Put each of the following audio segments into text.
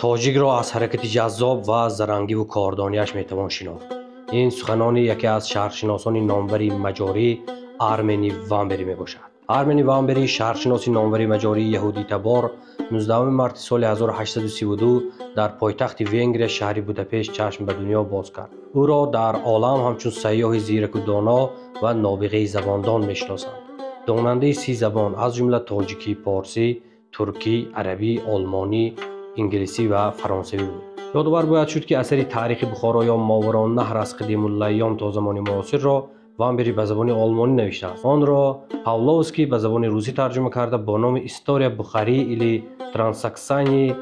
Тоҷикро аз ҳаракати ҷаззоб ва зарангиву кордонияш метавон шинохт. Ин суханони яке аз шарқшиносони номвари маҷорӣ Армени Вамбери мебошад. Армени Вамбери, шарқшиноси номвари маҷории яҳудитабор, 19 марти соли 1832 дар пойтахти Венгрия, шаҳри Будапешт, чашм ба дунё боз кард. Ӯро дар олам ҳамчун сайёҳи зираку доно ва нобиғаи забондон мешиносанд. Донандаи 30 забон, аз ҷумла тоҷикӣ, порсӣ, туркӣ, арабӣ, олмонӣ, инглисӣ ва фаронсавӣ буд. Ёдовар бояд шуд, ки асари таърихи Бухоро ё Мовароуннаҳр аз қадимулайём то замони муосирро Вамбери ба забони олмонӣ навиштааст. Онро Павловский ба забони русӣ тарҷума карда бо номи «История Бухары или Трансоксании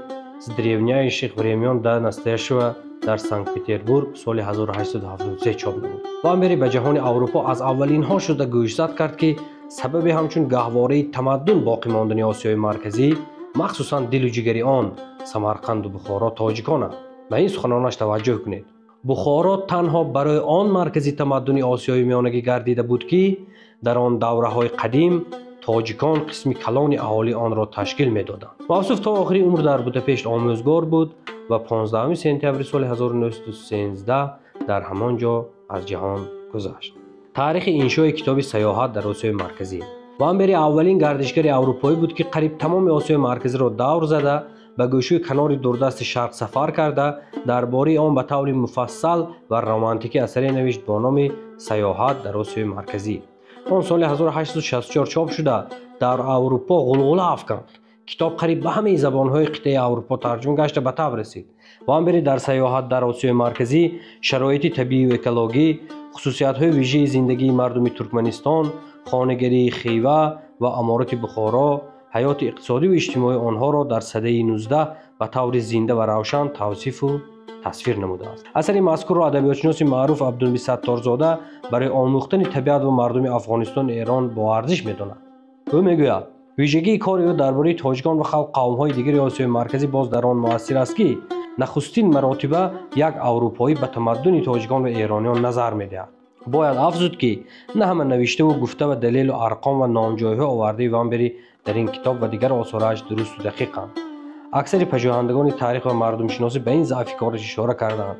с древнейших времен до настоящего» дар Санкт-Петербург соли 1873 чоп намуд. Вамбери ба ҷаҳони Аврупо аз аввалинҳо шуда гӯшзад кард, ки сабаби ҳамчун гаҳвораи тамаддун боқӣ мондани Осиёи Марказӣ, махсусан дилу ҷигари он Самарқанду Бухоро, тоҷиконанд. Ба ин суханонаш таваҷҷӯҳ кунед. Бухоро танҳо барои он маркази тамаддуни Осиёи Миёнагӣ гардида буд, ки дар он давраҳои қадим тоҷикон қисми калони аҳолии онро ташкил медоданд. Мавсуф то охири умр дар Будапешт омӯзгор буд ва 15 сентябри соли 1913 дар ҳамон ҷо аз ҷаҳон гузашт. Таърихи иншои китоби «Саёҳат дар Осиёи Марказӣ». Вамбери аввалин гардишгари аврупоӣ буд, ки қариб тамоми Осиёи Марказиро давр зада, ба гӯшӯи канори дурдасти шарқ сафар карда, дар бораи он ба таври муфассал ва романтикӣ асаре навишт бо номи «Саёҳат дар Осиёи Марказӣ». Он соли 1864 чоп шуда, дар Аврупо ғулғула афканд. Китоб қариб ба ҳамаи забонҳои қитъаи Аврупо тарҷума гашта, ба таб расид. Вамбери дар «Саёҳат дар Осиёи Марказӣ» шароити табиию экологӣ, хусусиятҳои вижаи зиндагии мардуми Туркманистон, хонагарии Хива ва Аморати Бухоро, ҳаёти иқтисодиву иҷтимоии онҳоро дар садаи 19 ба таври зинда ва равшан тавсифу тасвир намудааст. Асари мазкурро адабиётшиноси маъруф Абдунаби Сатторзода барои омӯхтани табиат ва мардуми Афғонистону Эрон боарзиш медонад. Ӯ мегӯяд: вижагии кори ӯ дар бораи тоҷикон ва халқ қавмҳои дигари Осиёи Марказӣ боз дар он муассир аст, ки нахустин маротиба як аврупоӣ ба тамаддуни тоҷикон ва эрониён назар медиҳад. Бояд афзуд, ки на ҳама навиштаву гуфта ва далелу арқом ва номҷойҳо овардаи Вамбери дар ин китоб ва дигар осорааш дурусту дақиқанд. Аксари пажӯҳандагони таърих ва мардумшиносӣ ба ин заъфи кораш ишора кардаанд.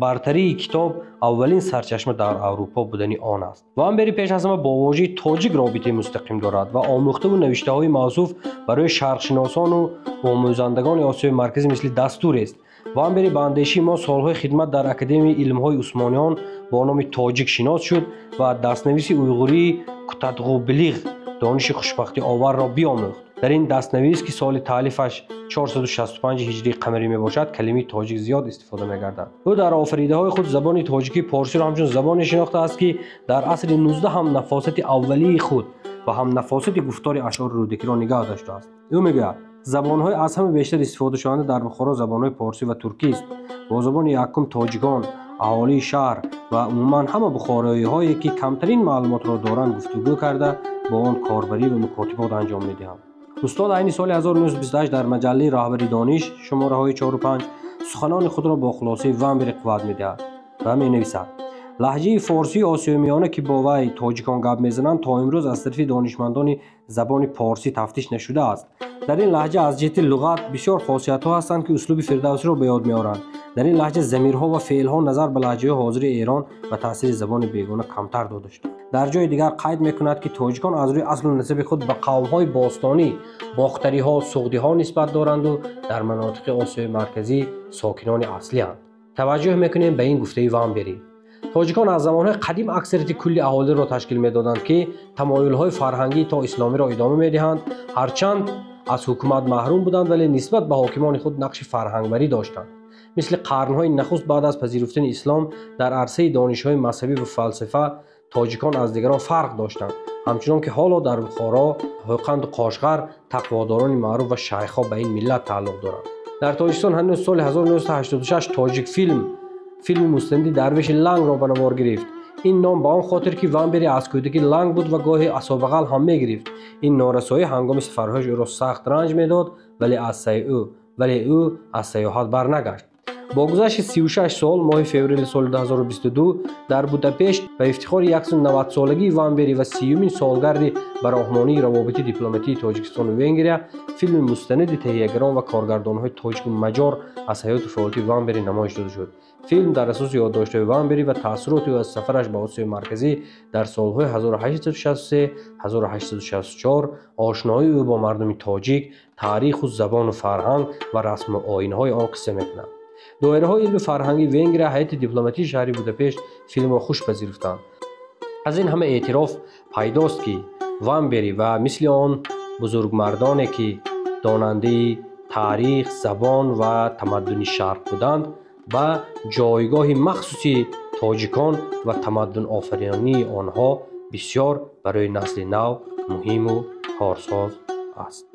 Бартарии китоб аввалин сарчашма дар Аврупо будани он аст. Вамбери пеш аз ҳама бо вожаи тоҷик робитаи мустақим дорад ва омӯхтаву навиштаҳои мавсуф барои шарқшиносону омӯзандагони Осиёи Марказӣ мисли дастурест. Вамбери ба андешаи мо солҳои хидмат дар Академияи илмҳои Усмониён бо номи тоҷик шинос шуд ва дастнависи уйғурии Кутадғу Билиғ, дониши хушбахтиоварро биомӯхт. Дар ин дастнавис, ки соли таълифаш 465 ҳиҷрии қамарӣ мебошад, калимаи тоҷик зиёд истифода мегардад. Ӯ дар офаридаҳои худ забони тоҷикии порсиро ҳамчун забоне шинохтааст, ки дар асри 19 ҳам нафосати аввалии худ ва ҳам нафосати гуфтори ашъори Рӯдакиро нигаҳ доштааст. Ӯ мегӯяд: забонҳои аз ҳама бештар истифодашаванда дар Бухоро забонҳои порсӣ ва туркист. Бо забони якум тоҷикон, аҳолии шаҳр ва умуман ҳама бухороиҳое, ки камтарин маълумотро доранд, гуфтугӯ карда, бо он корбарӣ ва мукотибот анҷом медиҳанд. Устод айни соли 1928 дар маҷаллаи «Роҳбари дониш», шумораҳои 4-5, суханони худро бо хулосаи Вамбери қувват медиҳад ва менависад: лаҳҷаи форсии Осиёи Миёна, ки бо вай тоҷикон гап мезананд, то имрӯз аз тарафи донишмандони забони порсӣ тафтиш нашудааст. Дар ин лаҳҷа аз ҷиҳати луғат бисёр хосиятҳо ҳастанд, ки услуби Фирдавсиро ба ёд меоранд. Дар ин лаҳҷа замирҳо ва феълҳо назар ба лаҳҷаҳои ҳозири Эрон ба таъсири забони бегона камтар дода шуда. Дар ҷои дигар қайд мекунад, ки тоҷикон аз рӯи аслу насаби худ ба қавмҳои бостонӣ, бохтариҳо, суғдиҳо нисбат доранду дар манотиқи Осиёи Марказӣ сокинони аслианд. Таваҷҷӯҳ мекунем ба ин гуфтаи Вамберӣ. Тоҷикон аз замонҳои қадим аксарияти кулли аҳолиро ташкил медоданд, ки тамоюлҳои фарҳангии то исломиро идома медиҳанд. Ҳарчанд аз ҳукумат маҳрум буданд, вале нисбат ба ҳокимони худ нақши фарҳангбарӣ доштанд. Мисли қарнҳои нахуст баъд аз пазируфтани ислом, дар арсаи донишҳои мазҳабӣ ва фалсафа тоҷикон аз дигарон фарқ доштанд, ҳамчунон ки ҳоло дар Бухоро, Ҳӯқанду Қошғар тақводорони маъруф ва шайхҳо ба ин миллат тааллуқ доранд. Дар Тоҷикистон ҳанӯз соли 1986 «Тоҷикфилм» филми мустанади «Дарвеши лангро» ба навор гирифт. Ин ном ба он хотир, ки Вамбери аз кӯдакӣ ланг буд ва гоҳе асобағал ҳам мегирифт. Ин норасоӣ ҳангоми сафарҳояш ӯро сахт ранҷ медод, вале ӯ аз сайёҳат барнагашт. Бо гузашти 36 сол, моҳи феврали соли 2022 дар Будапешт ба ифтихори 190-солагии Вамбери ва 30-юмин солгарди бароҳмонии равобити дипломатии Тоҷикистону Венгрия филми мустанади таҳиягарон ва коргардонҳои тоҷику маҷор аз ҳаёту фаъолияти Вамбери намоиш дода шуд. Филм дар асоси ёддоштҳои Вамбери ва таассуроти ӯ аз сафараш ба Осиёи Марказӣ дар солҳои 1863-1864, ошноии ӯ бо мардуми тоҷик, таъриху забону фарҳанг ва расму оинҳои он қисса мекунад. Доираҳои илми фарҳангии Венгрия, ҳайати дипломатии шаҳри Будапешт филмро хуш пазируфтанд. Аз ин ҳама эътироф пайдост, ки Вамбери ва мисли он бузургмардоне, ки донандаи таърих, забон ва тамаддуни шарқ буданд, ба ҷойгоҳи махсуси тоҷикон ва тамаддунофаринии онҳо бисёр барои насли нав муҳиму корсоз аст.